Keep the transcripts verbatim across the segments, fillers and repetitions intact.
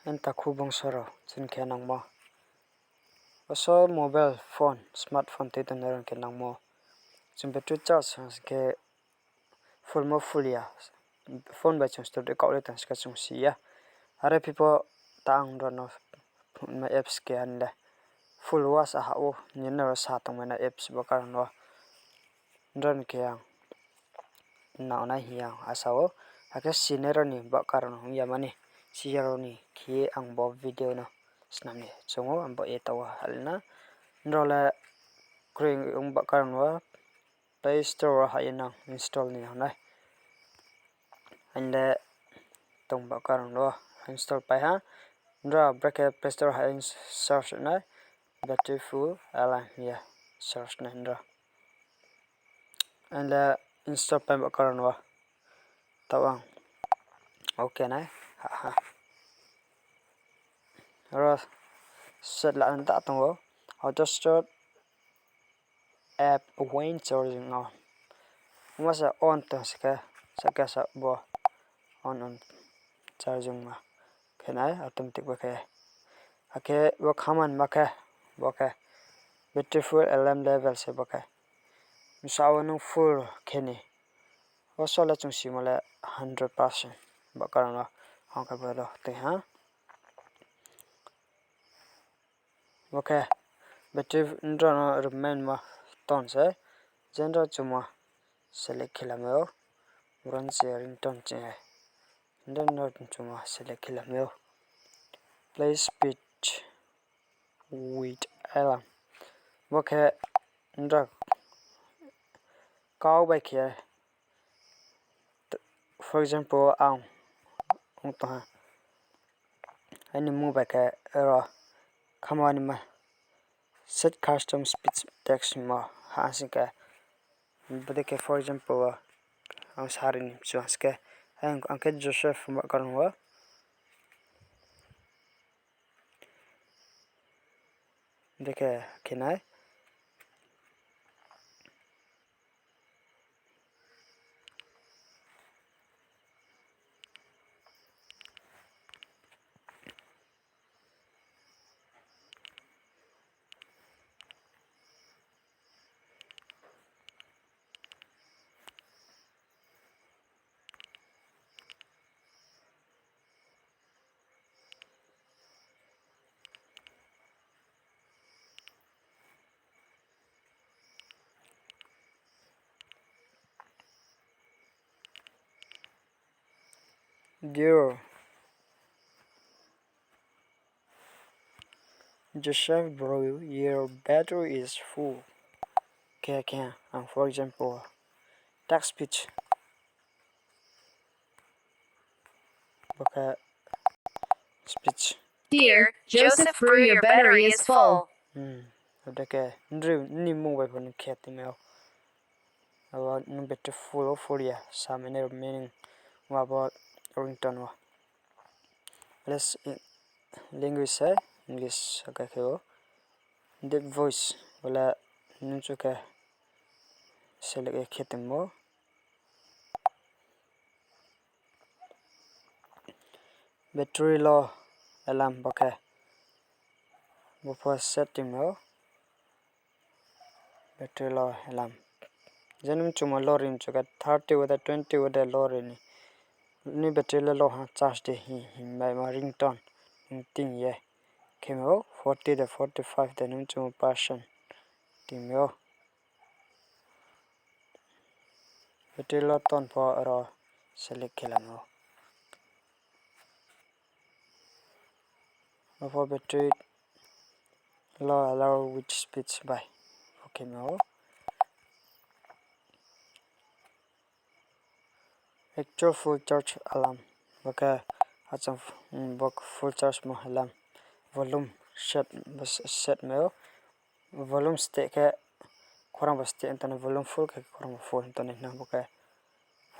Ang takhu bongso rao chini khe nangmo. Oso mobile phone, smartphone tui tongnai rao ni khe nangmo. Chung battery charge hing khe full mo full ya. Phone bai chung stor de kaoh le tong si khe chung si ya. Are phi pho ta ang nrao no apps keha ni le full wa sa ha ou, nini nrao sa tongmai na apps bo karon wo. Nrao ni khe ang nang nai hing ye ang asa ou. Akhe sinai rao ni baoh karon ong ya mani, si ya rao ni khe ang bo video no snam ni chung ou, ang bo e taoh wo hal na. Nrao le kroi ong baoh karon wo Play Store wo hah ye nang install ni nang nai. Ang le tong baoh karon wo install pai ha. Nrao brekhe Play Store hah ye search nai, Battery Full Alarm hing ye search nai nrao. Ang le install pai baoh karon wo. Taoh ang okay nai, ha ha. Aro set la nta tong ou, auto start app when charging on. Ongma se on tong si khe, sa khe sa bo on on charging ma khe nai automatic bo khe. Akhe bo khaman ma khe, bo khe battery full alarm level se bo khe. Bsa wo nung full khe ni. Oso le chung simo le hundred percent. Bo karon wo ang khe bo lo tui ha. Bo khe battery nrao no remain ma tone se, je nrao chumo select khe lamai ou, bron se ringtone ching ye. Nrao no chumo select khe lamai ou. Play speech with alarm. Bo khe nrao kau bai khe, for example, ang ong tong ha, aini mmung bai khe ro khamo ni ma set custom speech text mo ha sing khe, bodei khe for example wo ang sari ni mchu ha sing khe, ang khe Joseph ma karon wo. Dei khe khe nai. Dear Joseph, bro, your battery is full. Khe khe ang, for example, text speech. Bo khe speech. Dear Joseph, bro, your battery is full. Abo dei khe nrao ni mmung bai pho nung khe tongmai ou. Abo nung battery full ou full ya, sa mani meaning wa bo ringtone wo. Language se English sa khe khe ou. Deep voice bo le nung chu khe select ye khe tongmo. Battery low alarm bo khe, bo pho setting ou. Battery low alarm. Je nung chumo low ri mchu khe thirty wo de, twenty wo de low ri ni. Ni battery le low ha, charge de hing hing bai ma ringtone nung ting ye khe mi ou, forty de, forty five de nung chumo percent ting mi ou. Battery low tone pho aro select khe lamai ou. Bo pho battery low alarm with speech bai pho khe mi ou. Actual full charge alarm. Bo khe achang, bo full charge mo alarm. Volume set, set mai ou. Volume steh khe khorang bo steh hing tongnai, volume full khe khorang bo full hing tongnai na bo khe.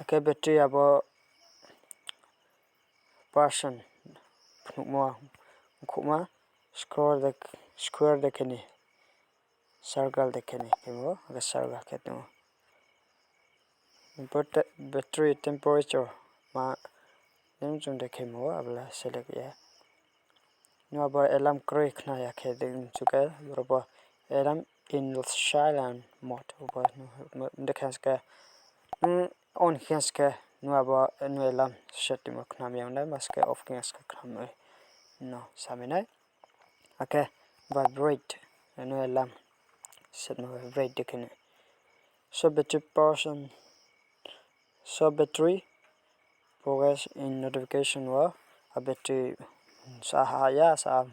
Akhe battery abo percent phnuhmo, khouhma, square de, square de khe ni, circle de khe ni khemo, akhe circle khe tong ou. Battery temperature ma nung chung de khemo, abo le select ye. Nung abo alarm kroi khna ya khe de mchu khe, boro bo alarm in silent mode. Bo nung de khe se khe, nung on khe se khe, nung abo nung alarm set mo khna mi ya nai, ma se khe off khe se khe khna mi no sa mi nai. Akhe vibrate, nung alarm set mo vibrate de khe ni. Show battery percent, show battery progress in notification wo, a battery sa ha ya sa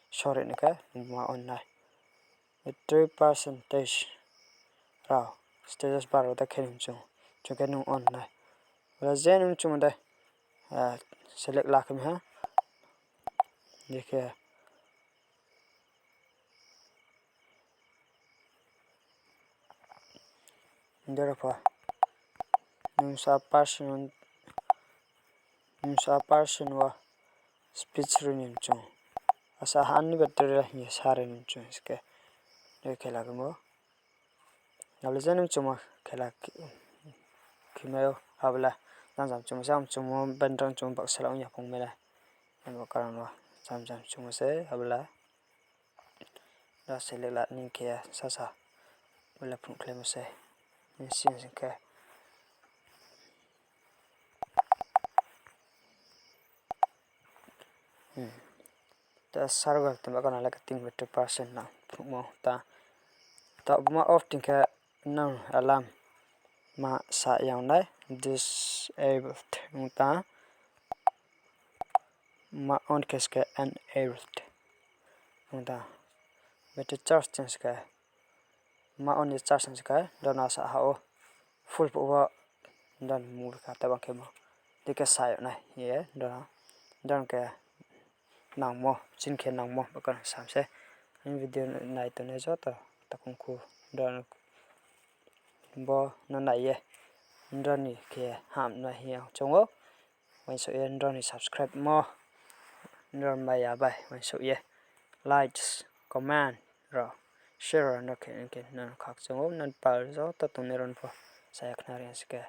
sorry ni khe ma on nai. Battery percentage rao, status bar rao da khe nung chung, chung khe nung on nai. Ora je nung chung de, select la khe mi ha. Di khe Dero pha. Nung sa percent, nung sa percent wo speech ri ni mchung. Asa ha ni battery la hing ye sa ri ni mchung se khe. Dei khela khe mo. Abo le je nung chungmo khela khe mai ou, abo le jang jang chungmo se, ang chungmo bendrong chungmo baksa la ong ya phung mai le. Abo karon wo jang jang chungmo se, abo le. Ro select la ni khe sasa. Bo le phnuh khlaimo se. Ni sing sing khe. Ta server tong ba kana le khe tin battery percent nang phnuhmo ta. Ta buma off ting khe nang alarm ma sa yang nai disabled ong ta. Ma on khe se khe enabled ong ta. Battery charge cheng se khe, ma on ye charge cheng se khe, dono sa ha ou. Full phuh wo don move kha ta bang khe mo. Di khe sa yag nai ye dono. Don khe nangmo, chini khe nangmo, bo karon sam se. Aini video nai tongnai joto takhu khu, nrao bo no nai ye, nrao ni khe ham nai hing ye ang choung ou. Uaingsouh ye nrao ni subscribe mo, nrao mai ya bai uaingsouh ye likes, comment rao, share rao no khe khe nrao khakchang ou, nrao pal joto tongnai rao no pho saya khna ri se khe.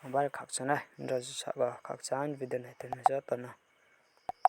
Ang bai khakchang nai, nrao sahka khakchang aini video nai tongnai joto no.